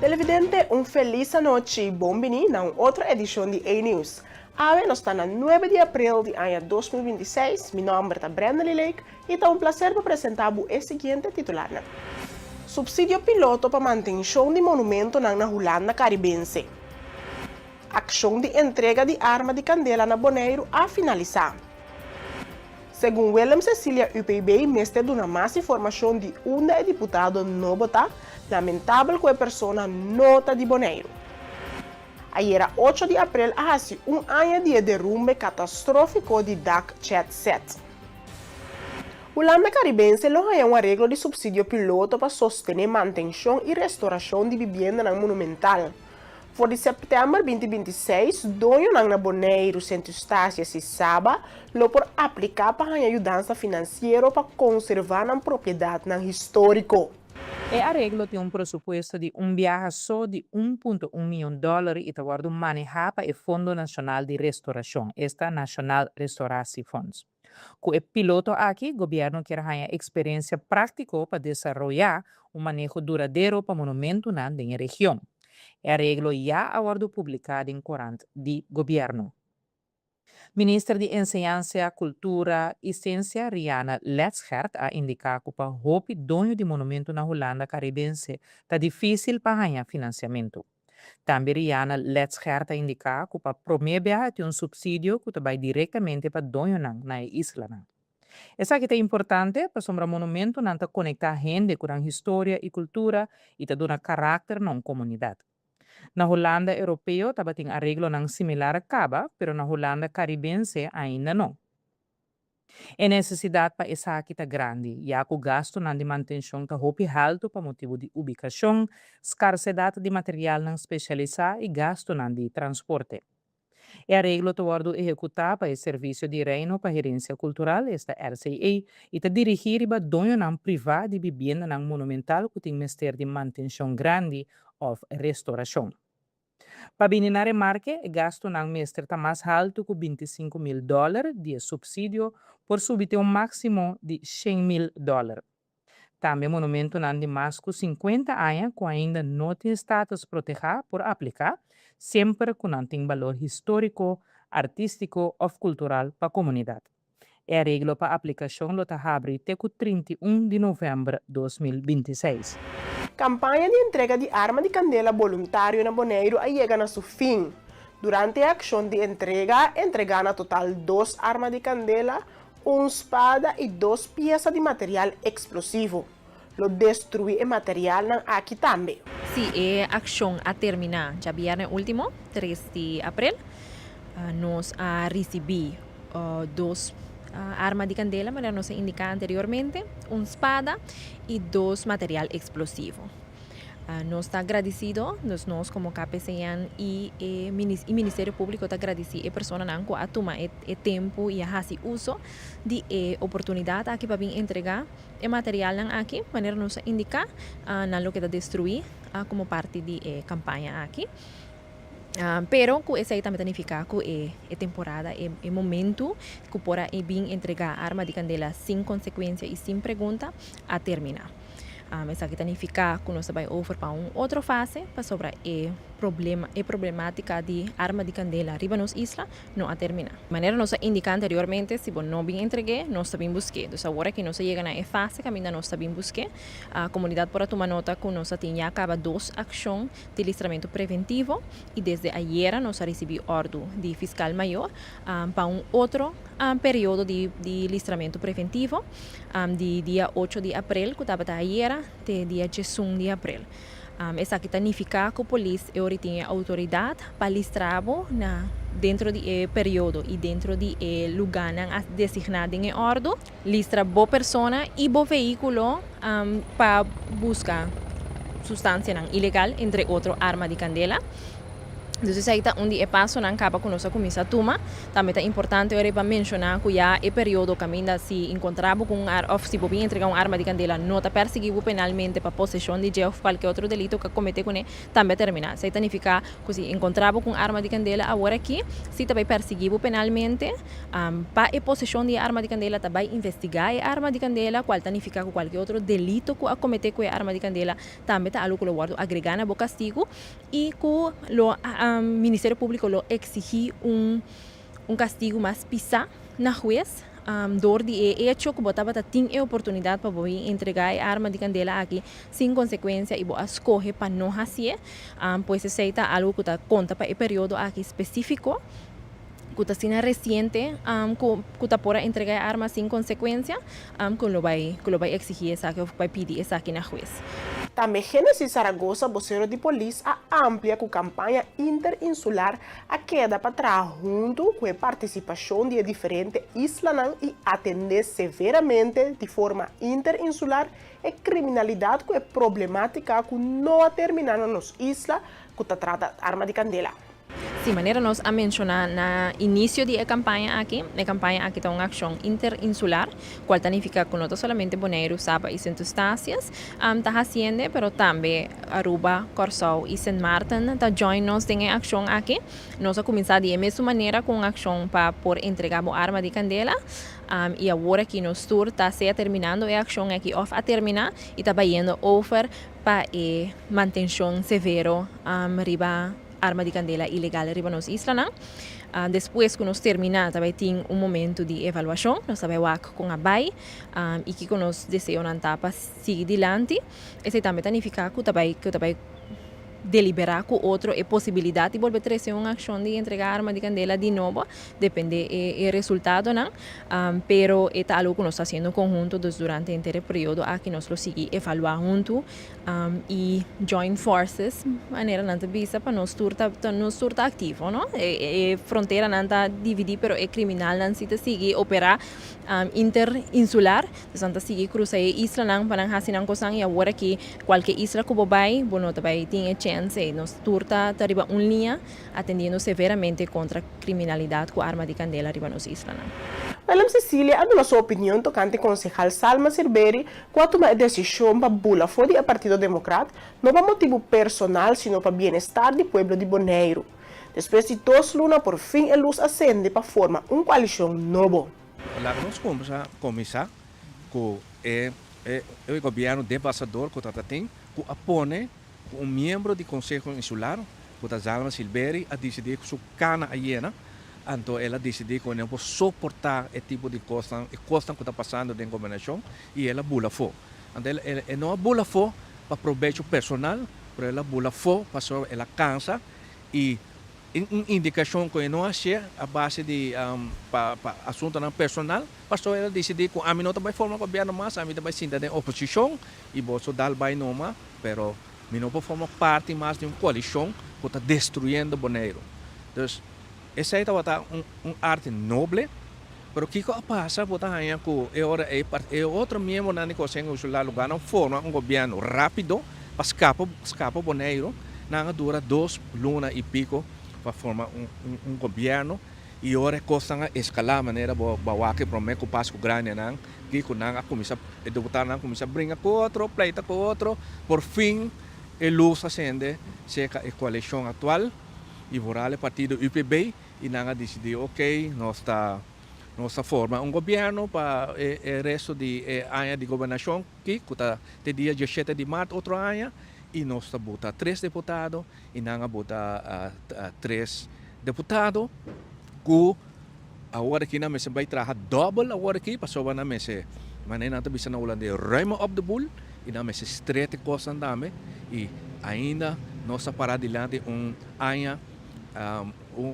Televidente, un felis anochi. Bon bini na un otro edishon di A-News. Awe nos ta na 9 di aprel di aña 2026. Mi nòmber ta Brenda Lake i ta un plaser pa presentá e siguiente titularnan. Supsidio piloto pa mantenshon di monumentonan na Hulanda Karibense. Akshon di entrega di arma di kandela na Boneiru a finalisá. Segun Willem Cecilia, UPB mester duna mas informashon di unda e diputado nobo ta, lamentabel ku e persona no ta di Boneiru. Ayera 8 di aprel a hasi un aña di derumbe katastrófiko di dak Chat Set. Hulanda Karibense lo haña un areglo di supsidio piloto pa sostené mantenshon i restourashon di bibiendanan monumental. For di sèptèmber 2026, doñonan na Boneiru, Sint Eustatius i Saba lo por apliká pa haña yudansa finansiero pa konservá nan propiedatnan históriko. E areglo tin un presupuesto di un biaha so di 1.1 mion dòler i ta wòrdu manehá pa e Fondo Nashonal di Restourashon, esta Nationaal Restauratiefonds. Ku e piloto aki, gobièrnu ke haña eksperensia práktiko pa desaroyá un maneho duradero pa monumentonan den region. E areglo ya a wòrdu publiká den korant di gobièrnu. Minister di Enseñansa, Kultura i Siensia, Rianne Letschert, a indiká ku pa hopi doño di monumento na Hulanda Karibense ta difísil pa haña finansiamentu. Tambe Rianne Letschert a indiká ku pa promé biaha tin un supsidio ku ta bai direktamente pa doñonan na e islanan. Esaki ta importante pasobra monumentonan ta konektá hende ku nan historia i kultura i ta duna karakter na un komunidat. Na Hulanda Europeo tabatin areglonan similar kaba, pero na Hulanda Karibense ainda no. E nesesidat pa esaki ta grandi, ya ku gastunan di mantenshon ta hopi haltu pa motibu di ubikashon, skarsedat di materialnan spesialisá i gastunan di transporte. E areglo ta wòrdu ehekutá pa e Servisio di Reino pa Herensia Kultural, esta RCE, i ta dirigí riba doñonan privá di bibiendanan monumental ku tin mester di mantenshon grandi òf restourashon. Pa bini na remarke, e gastunan mester ta mas haltu ku 25 mil dòler di e supsidio por subi te un máksimo di 100 mil dòler. Tambe monumentonan di mas ku 50 aña ku ainda no tin status protehá por apliká, semper ku nan tin balor históriko, artístiko òf kultural pa komunidat. E areglo pa aplikashon lo ta habri te ku 31 di novèmber 2026. Kampaña di entrega di arma di kandela boluntario na Boneiru a yega na su fin. Durante e akshon di entrega, a entregá na total dos arma di kandela, un spada i dos piesa di material eksplosivo. Lo destruí e materialnan aki tambe. Sí, e akshon a terminá djabièrnè último, 3 di aprel. Nos a risibí dos arma di kandela, manera nos a indiká anteriormente, un spada i dos material eksplosivo. Nos ta agradesido, dus nos komo KPCN i e Ministerio Públiko ta agradesí e personanan ku a tuma e tempu i a hasi uso di e oportunidat aki pa bin entregá e materialnan aki, manera nos a indiká, nan lo keda destruí komo parti di e kampaña aki. Pero ku esei tambe ta nifiká ku e temporada, e momentu ku por a bin entregá arma di kandela sin konsekuensia i sin pregunta a terminá. Esaki ta nifiká ku nos ta bai over pa un otro fase pasobra e problema, e problemátika di arma di kandela riba nos isla no a terminá. Manera nos a indiká anteriormente, si bo no bin entreg'é, nos ta bin busk'é. Dus awor aki nos a yega na e fase kaminda nos ta bin busk'é. Komunidat por a tuma nota ku nos a tin ya kaba dos akshon di listramentu preventivo i desde ayera nos a risibí òrdu di Fiskal Mayor pa un otro periodo di listramentu preventivo di dia 8 di aprel ku tabata ayera te dia 11 di aprel. Esaki ta nifiká ku polis e ora tin e outoridat pa listra bo na dentro di e periodo i dentro di e lugánan a designá den e òrdu. Listra bo persona i bo vehíkulo pa buska sustansianan ilegal, entre otro arma di kandela. Dus esei ta un di e pasonan kaba ku nos a kuminsá tuma. Tambe ta importante ora pa menshoná ku ya e periodo kaminda si enkontrá bo ku un ar òf si bo bin entregá un arma di kandela no ta persiguí bo penalmente pa poseshon di dje òf kualke otro delito ku a kometé kuné tambe a terminá. Esei ta nifiká ku si enkontrá bo ku un arma di kandela awor aki si ta bai persiguí bo penalmente pa e poseshon di e arma di kandela ta bai investigá e arma di kandela kual ta nifiká ku kualke otro delito ku a kometé ku e arma di kandela tambe ta algu ku lo wòrdu agregá na bo kastigu. I ku lo Ministerio Públiko lo eksigí un un kastigu mas pisá na hues dor di e echo ku bo tabata tin e oportunidat pa bo bin entregá e arma di kandela aki sin konsekuensia i bo a skohe pa no hasié. Pues esei ta algu ku ta konta pa e periodo aki spesífiko ku ta asina resiente ku ku ta por a entregá e arma sin konsekuensia ku lo bai ku lo bai eksigí esaki òf bai pidi esaki na hues. Tambe Genesis Zaragoza, bosero di polis, a amplia ku kampaña interinsular a keda pa traha huntu ku e partisipashon di e diferente islanan i atendé severamente di forma interinsular e kriminalidat ku e problematika ku no a terminá na nos isla ku ta trata arma di kandela. Si, manera nos a menshoná na inisio di e kampaña aki, e kampaña aki ta un akshon interinsular, kual ta nifiká ku no ta solamente Boneiru, Saba i Sint Eustatius ta hasiende, pero tambe Aruba, Kòrsou i Sint Maarten ta join nos den e akshon aki. Nos a kuminsá di e mesun manera ku un akshon pa por entregá bo arma di kandela, i awor aki nos tur ta sea terminando e akshon aki òf a terminá i ta bayendo over pa e mantenshon severo riba arma di kandela ilegal riba nos islanan. Despues ku nos terminá ta bai tin un momentu di evaluashon, nos ta bai wak kon a bai i kiko nos deseonan ta pa sigui dilanti. Esei tambe ta nifiká ku ta bai ku ta bai deliberá ku otro e posibilidat di bolbe trese un akshon di entregá arma di kandela di nobo, depende e e resultadonan. Pero e ta algu ku nos ta hasiendo konhunto, dus durante henter e periodo aki nos lo sigui evaluá huntu i join forces manera nan ta bisa pa nos tur ta nos tur ta aktivo no e fronteranan ta dividí pero e kriminalnan si ta sigui operá interinsular dus nan ta sigui krusa e islanan pa nan hasi nan kosnan i awor aki kualke isla ku bo bai bo no ta bai tin e chèns ei nos tur ta ta riba un liña atendiendo severamente kontra kriminalidat ku arma di kandela riba nos islanan. Willem Cecilia a duna su opinion tokante konsehal Salma Sirberi ku a tuma e desishon pa bula for di e Partido Demokrat, no pa motibu personal sino pa bienestar di pueblo di Boneiru. Despues di dos luna por fin e lus a sende pa forma un koalishon nobo. Laga nos kumsa kuminsá ku e e gobièrnu devasador ku ta ta tin ku a pone ku un miembro di Konseho Insular ku ta Zalma Silberi a disidí ku su kana a yena. Anto el a disidí ku e no por soportá e tipo di kosnan, e kosnan ku ta pasando den gobernashon, i el a bula afó. Anto el e no a bula afó pa probecho personal, pero el a bula afó pasobra el a kansa i un indikashon ku e no hasié a base di pa pa asuntunan personal, pasobra el a disidí ku ami no ta bai forma gobièrnu mas, ami ta bai sinta den oposishon i boso dal bai numa, pero mi no por forma parti mas di un koalishon ku ta destruyendo Boneiru. Dus. Esei tabata un arte noble, pero kiko a pasa? Bo ta haña ku e ora ei e otro miembronan di Konseho Insular lugá nan forma un gobièrnu rápido pa skapa skapa Boneiru. Nan a dura dos luna i piko pa forma un gobièrnu i ora e kosnan a eskalá manera bo a wak e promé ku Pasku Grandi nan kiko nan a kuminsá e deputadonan a kuminsá bringa ku otro, pleita ku otro, por fin e lus a sende serka e koalishon aktual. I vooral e partido UPB i nan a disidí ok nos ta nos ta forma un gobièrnu pa e e resto di e aña di gobernashon aki ku ta te dia diesshete di mart otro aña i nos ta buta tres deputado i nan a buta tres deputado ku awor aki nan mester bai traha dòbel awor aki pasobra nan mester manera nan ta bisa na hulandes ruimen op de boel i nan mester stret e kosnan tambe i ainda nos ta para dilanti un aña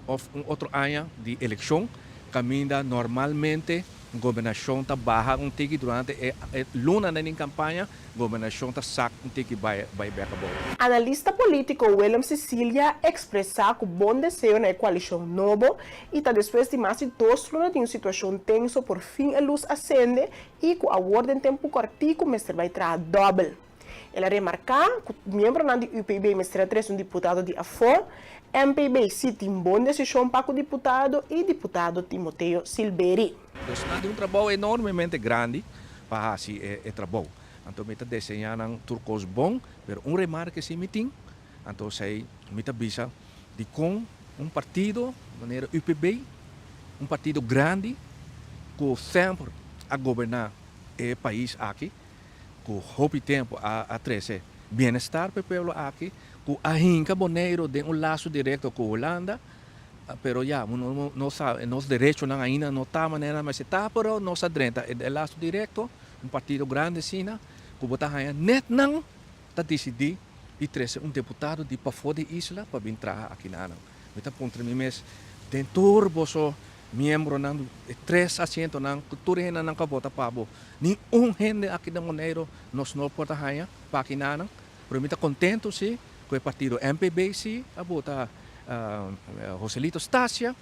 òf un otro aña di elekshon kaminda normalmente gobernashon ta baha un tiki durante e lunanan di kampaña. Gobernashon ta sak un tiki bai bai bek abou. Analista polítiko Willem Cecilia a ekspresá ku bon deseo na e koalishon nobo i ta despues di mas di dos luna di un situashon tenso por fin e lus a sende i ku awor den tempu kòrtiku mester bai traha dòbel. El a remarká ku miembronan di UPB mester a trese un diputado di afó. MPB si tin bon desishon pa ku diputado i diputado Timoteo Silberi. Dus nan tin un trabou enormemente grandi pa hasi e trabou. Anto mi ta deseñá nan tur kos bon, pero un remarke si mi tin, anto esei mi ta bisa dikon un partido manera UPB, un partido grandi ku semper a goberná e pais aki, ku hopi tempu a trese bienestar pa e pueblo aki, ku a hinka Boneiru den un laso direkto ku Hulanda, pero ya, nos sa nos derechonan ainda no ta manera mester ta, pero nos a drenta e laso direkto, un partido grandi asina, ku bo ta haña nèt nan ta disidí di trese un deputado di pafó di isla pa bin traha aki na nan. Mi ta puntra mi mes, den tur boso miembronan, e tres asientonan ku tur e hendenan ku a vota pa bo, ni un hende aki na Boneiru nos no por ta haña pa aki na nan. Pero mi ta kontentu si ku e partido MPB si a vota Joselito Stacia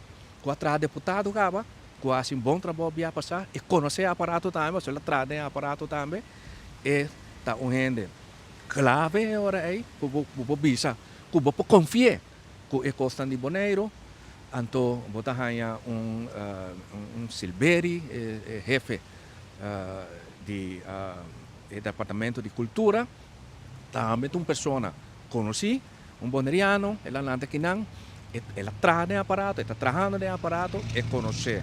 ku a traha deputado kaba, ku a hasi un bon trabou bia pasá, e konosé e aparato tambe, pasobra el a traha den e aparato tambe, e ta un hende klave e ora ei ku bo por bisa ku bo por konfi'é. Ku e kosnan di Boneiru, anto bo ta haña un un Silberi, e hefe di e departamento di kultura, tambe ta un persona konosí, un boneriano, el a lanta kinan, el a traha den e aparato, e ta trahando den e aparato, e konosé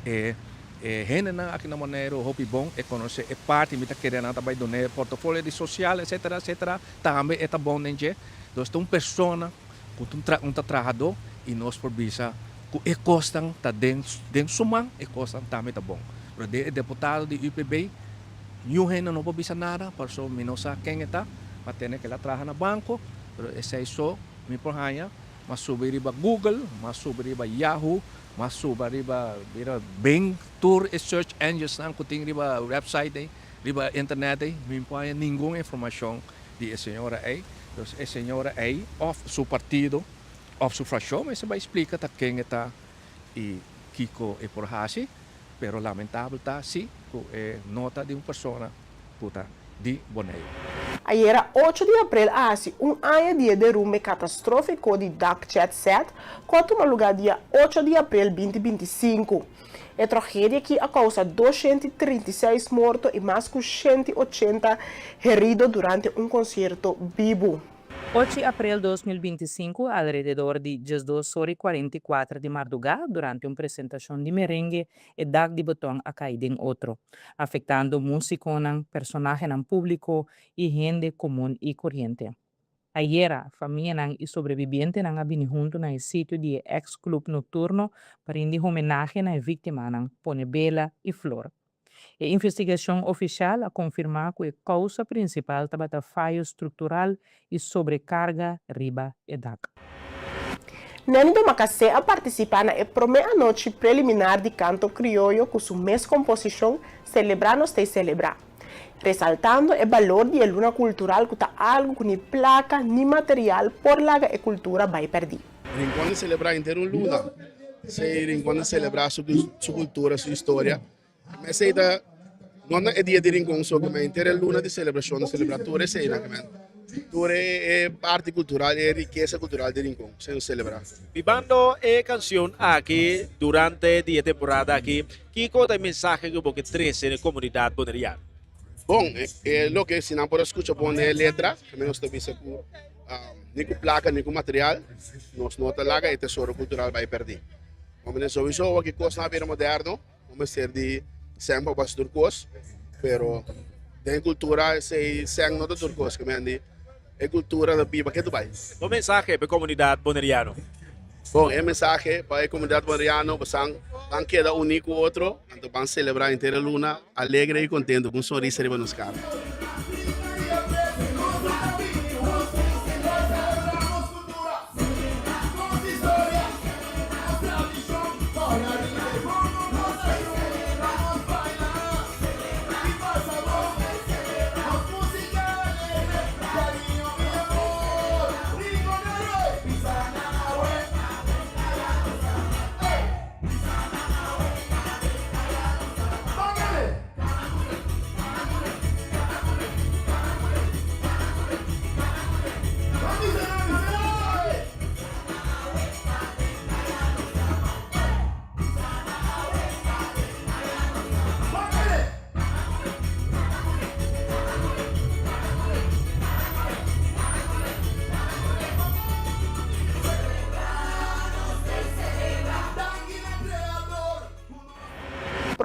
e hendenan aki na Boneiru hopi bon, e konosé e parti, mi ta kere nan ta bai dun'é portofolio di sosial, etsetera, etsetera, tambe e ta bon den dje. Nos ta un persona ku ta un ta trahadó i nos por bisa ku e kosnan ta den den su man, e kosnan tambe ta bon. Pero den e deputado di UPB niun hende no por bisa nada pasobra mi no sa ken e ta, m'a tene ku el a traha na banko, pero esei so mi por haña, m'a subi riba Google, m'a subi riba Yahoo, m'a suba riba riba Bing, tur e search engines nan ku tin riba website ei, riba internet ei, mi no por haña ningun informashon di e señora ei, dus e señora ei of su partido of su fraccion mester bai splica ta ken e ta y kico e por haci, pero lamentabel ta si cu e no ta di un persona cu ta di Boneiru. Ayera ocho di aprel a hasi un aña di e derumbe katastrofico di dak Jet Set ku a tuma luga dia ocho di aprel binti 25. E tragedia aki a kousa 236 morto i mas ku 180 herido durante un konsierto bibu. 8 di aprel 2025, alrededor di 12 or i 44 di mardugá, durante un presentashon di merengue, e dak di beton a kai den otro, afektando músikonan, personahenan públiko i hende komun i koriente. Ayera, famianan i sobrebibientenan a bini huntu na e sitio di e eks klup nokturno pa rindi homenahe na e víktimanan, pone bela i flor. E investigashon ofishal a konfirmá ku e kousa prinsipal tabata fayo struktural i sobrekarga riba e dak. Nenny Domacassé a partisipá na e promé anochi preliminar di Kanto Krioyo ku su mes komposishon Selebrá Nos Tei Selebrá. Resaltando e balor di e luna kultural ku ta algu ku ni plaka ni material por laga e kultura bai pèrdí. Rincon ta selebrá henter un luna. Esei Rincon ta selebrá su su kultura, su historia. Esei ta no na e dia di Rincon so, ma henter e luna di selebrashon ta selebrá tur eseinan. Tur e parti kultural, e rikesa kultural di Rincon, esei nos selebrá. Bibando e kanshon aki durante di e temporada aki, Kiko ta e mensahe ku bo ke trese na e komunidat boneriano? Bon, e loke si nan por a skucha bon den e letra, tambe nos ta bisa ku ni ku plaka ni ku material nos no ta laga e tesoro kultural bai pèrdí. Bo souiso awor ki kosnan a bira moderno, bo mester di sèn pa basa tur kos, pero den kultura esei sèn no ta tur kos, ke men di E kultura ta biba ke tu bai. Bo mensahe pa e komunidat boneriano? Bon, e mensahe pa e komunidat boneriano, bosan ban keda uní ku otro, anto ban selebrá henter e luna alegre i kontentu ku un sonrisa riba nos kara.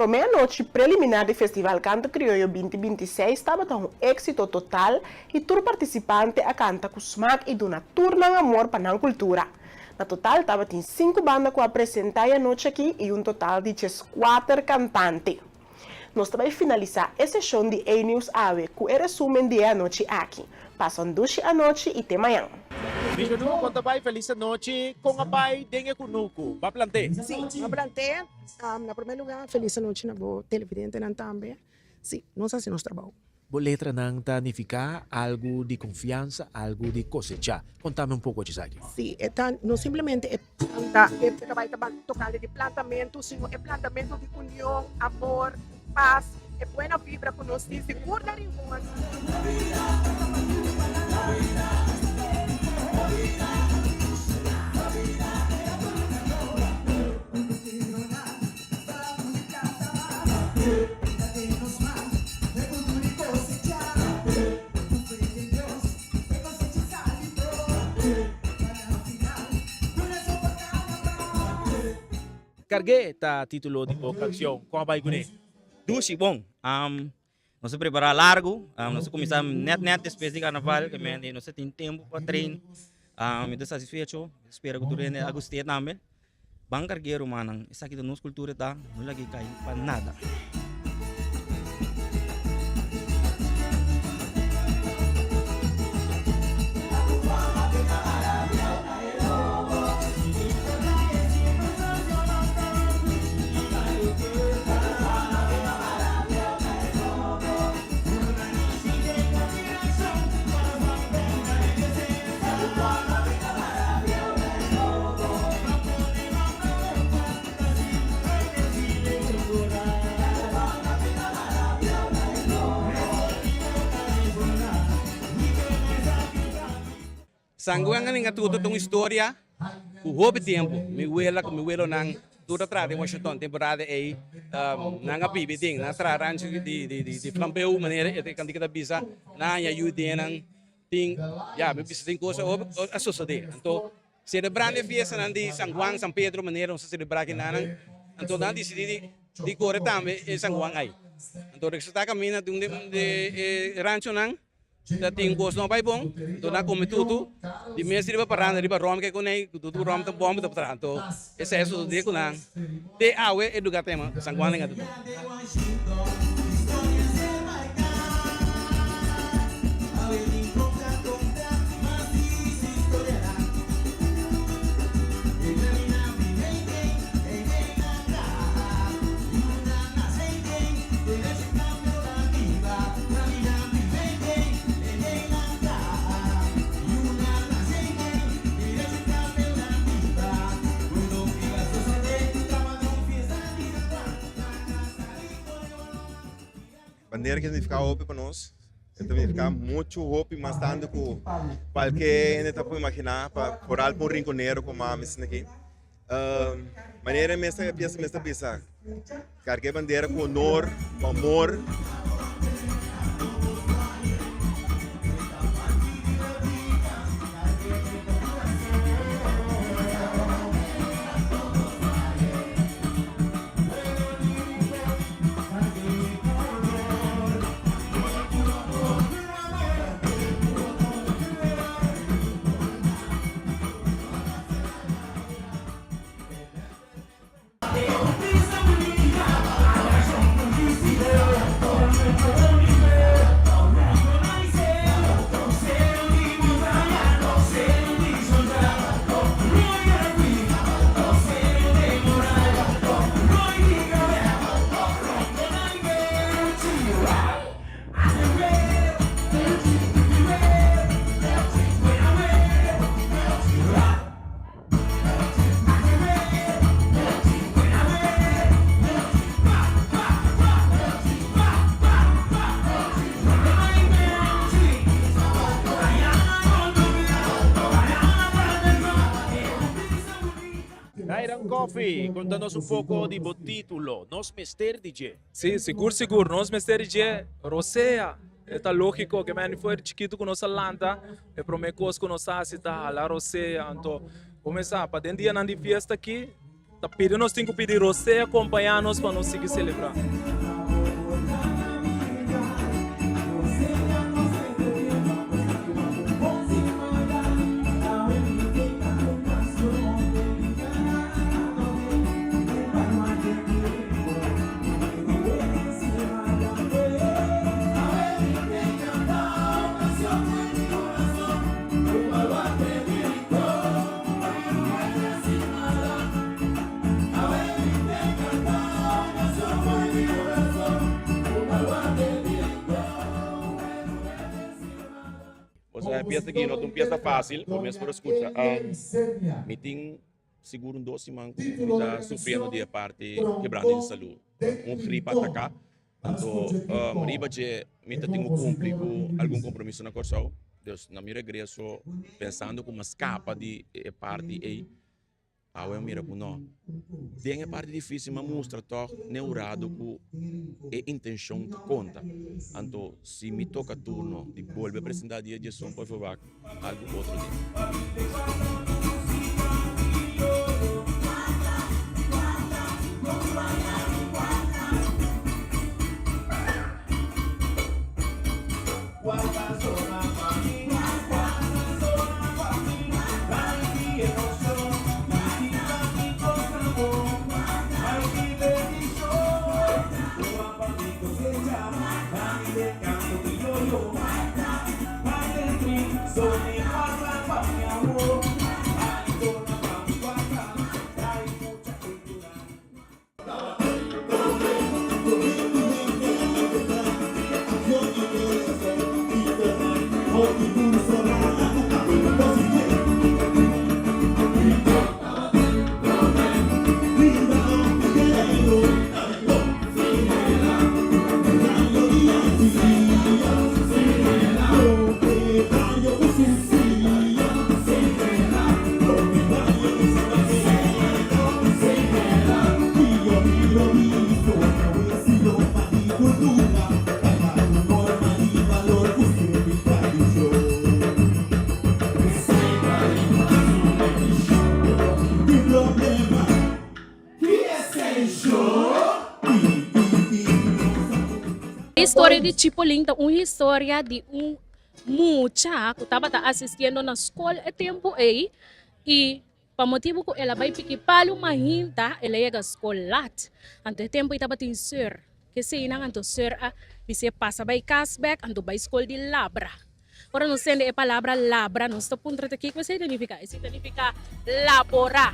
promé anochi preliminar di Festival Kanto Krioyo binti 26 tabata un éksito total i tur partisipante a kanta ku smak i duna tur nan amor pa nan kultura. Na total tabatin sinku banda ku a presentá e anochi akí i un total di 14 kantante. Nos ta bai finalisá e seshon di A-News awe ku e resúmen di e anochi aki. Pasa un dushi anochi i te mañan. Mijo no, kon ta bai? Felis anochi. Kon a bai den e kunuku? Ba plant'é. Sí, ba plant'é. Na promé lugá, felis anochi na bo televidentenan tambe. Sí, nos hasi nos trabou. Bo letranan ta nifiká algu di konfiansa, algu di kosechá. Kontami un poko esaki. Sí, e ta no simplemente e planta, e ta bai ta tokante di plantamentu, sino e plantamentu di union, amor, pas, e buena vibra ku nos tin sigur na Rincon. Cargué ta título di bo canción. Con a bai cuné? Dushi bon. Nos a prepara largo. Nos a cuminsa net net despues di carnaval. Ke men nos a tin tempo pa train. Mi ta satisfecho. Spera cu tur hende a gust'é tambe. Ban cargué rumannan. Esaki ta nos cultura ta. No laga e cay pa nada. Sanguan a ninga tutu ta un historia ku hopi tempu mi wela ku mi welonan tur a traha den Washington temporada ei nan a bibi den nan a traha rancho di flambeu manera e kantika ta bisa nan haña yu den nan tin ya mi bisa tin cosa hopi a sosode anto selebrando e fiestanan di San Juan San Pedro manera nos ta selebra kinanan anto nan a disidi di kore tambe e San Juan ai anto resulta kaminda di un di e ranchonan. Ta tin kos no bai bon, enton nan kome tutu, di mes riba paranda riba rom ke kunei, ku tutu rom ta bon ta traha, anto esei a sosode ku nan te awe e lugar ta yama San Juan den Atutu. Bandera ke signifiká hopi pa nos, e ta signifiká muchu hopi mas tantu ku kualke hende ta por imaginá, pa foral pa un rinkonero komo ami asina aki. Manera e mester e pieza mester bisa, Carga e bandera cu honor, cu amor. Dairon Coffie, konta nos un poko di bo título, Nos Mester di Dje. Sí, sigur sigur, nos mester di dje rosea. E ta lógiko ke meni for di chikitu ku nos a lanta, e promé kos ku nos hasi ta hala rosea. Anto bo mester sa, pa den dianan di fiesta aki, ta. Ta pidi nos tin ku pidi Rosé akompañá nos pa nos sigui selebrá. Osea e piesta aki no ta un piesta fácil, bo mes por a skucha. Mi tin sigur un dos siman ku mi ta sufriendo di e parti kebrante di salú. Un gripa ataká. Anto riba dje mi ta tin ku kumpli ku algun kompromiso na Kòrsou. Dus na mi regreso pensando ku mi a skapa di e parti ei, awe a mira ku no. Den e parti difísil mi a mustra tòg n'e hurado ku e intenshon ta konta. Anto si mi toka turno di bolbe presentá dia diesun por verwagt algu otro dia. E historia di Chipolin ta un historia di un mucha ku tabata asistiendo na skol e tempu ei i pa motibu ku el a bai piki palu mainta el a yega skol lat. Anto e tempu ei tabatin seur. Keseinan anto seur a bis'é pasa bai kas bèk anto bai skol di labra. Ora nos tende e palabra labra nos ta puntra ta kiko esei ta nifiká. Esei ta nifiká laborá.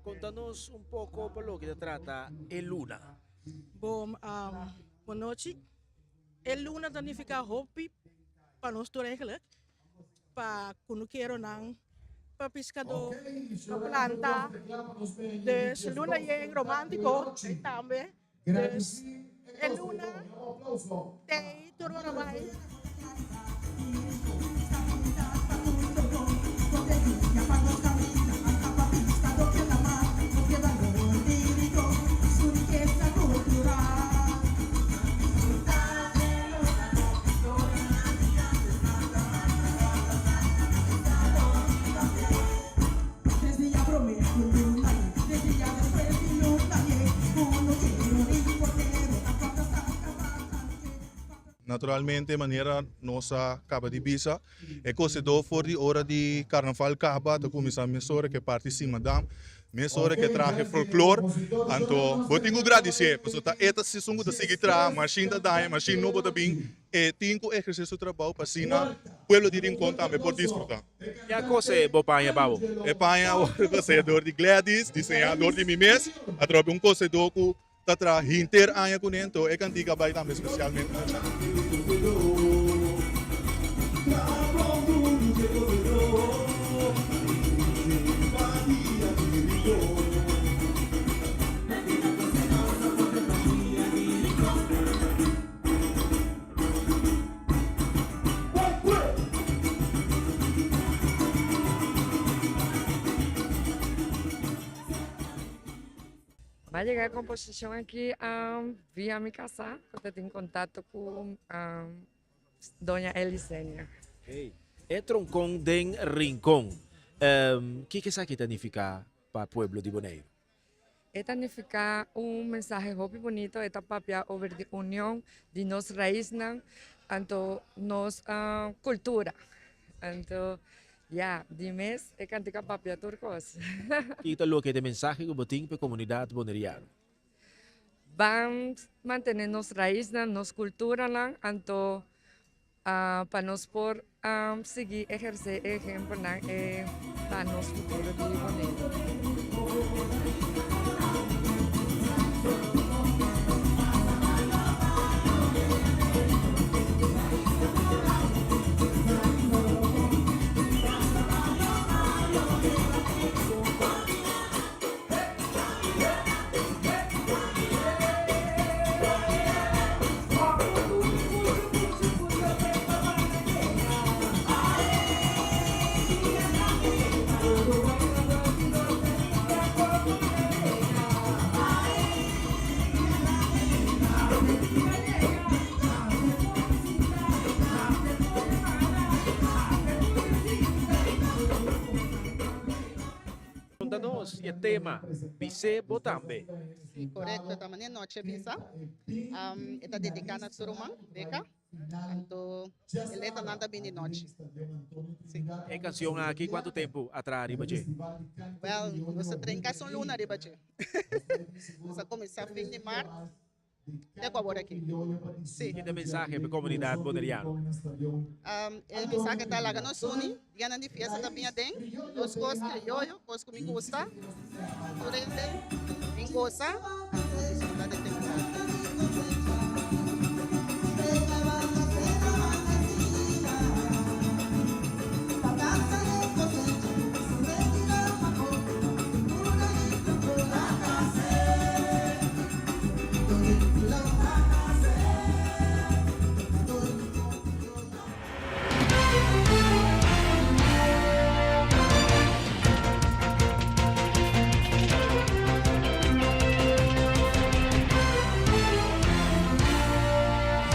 Konta nos un poko pa loke ta trata e luna. Bon nochi. E luna ta nifiká hopi pa nos tur eigenlijk. Pa kunukeronan, pa piskadó, pa planta. Dus luna yen romántiko tambe. Dus e luna tei tur ora bai. Naturalmente manera nos a caba di bisa e cosedor for di ora di carnaval caba ta cuminsa mesora cu e parti simadam. Mesora ke traha e folklor, anto bo tin ku gradisié, pasobra ta e ta esun ku ta sigui traha, mashin ta daña, mashin nobo ta bin, e tin ku ehersé su trabou pa asina pueblo di Rincon tambe por disfrutá. Ke a kose bo paña pa bo? E paña a wòrdu kosé dor di Gladys, diseñá dor di mi mes, atrobe un kosedó ku ta traha hinter aña kuné, anto e kantika a bai tambe spesialmente pa esaki. M'a yega e komposishon aki via mi kasá ku ta tin kontakto ku Doña Elisenia. E tronkon den Rincon, kiko esaki ta nifiká pa pueblo di Boneiru? E ta nifiká un mensahe hopi bunito, e ta papia over di union di nos raisnan anto nos kultura. Anto ya, di mes e kantika papia tur kos. Kiko ta loke ta e mensahe ku bo tin pa e komunidat boneriano? Ban mantene nos raisnan, nos kulturanan, anto pa nos por sigui ehersé e ehempelnan e pa nos futuro di Boneiru. Konta nos e tema Bis'é bo tambe. Si, korekto, ta manera noche bisa. E ta dediká na su ruman, Beka. Anto e letranan ta bini nochi. Si. E kansion aki kuantu tempu a traha riba dje? Wèl, nos a train kasi un luna riba dje. Nos a kuminsá fin di mart. Te ku awor aki. Si. Ki ta e mensahe pa e komunidat boneriano? E mensahe ta laga nos uni, dianan di fiesta ta bin aden, nos kos krioyo, kos ku mi gusta, tur hende bin gosa.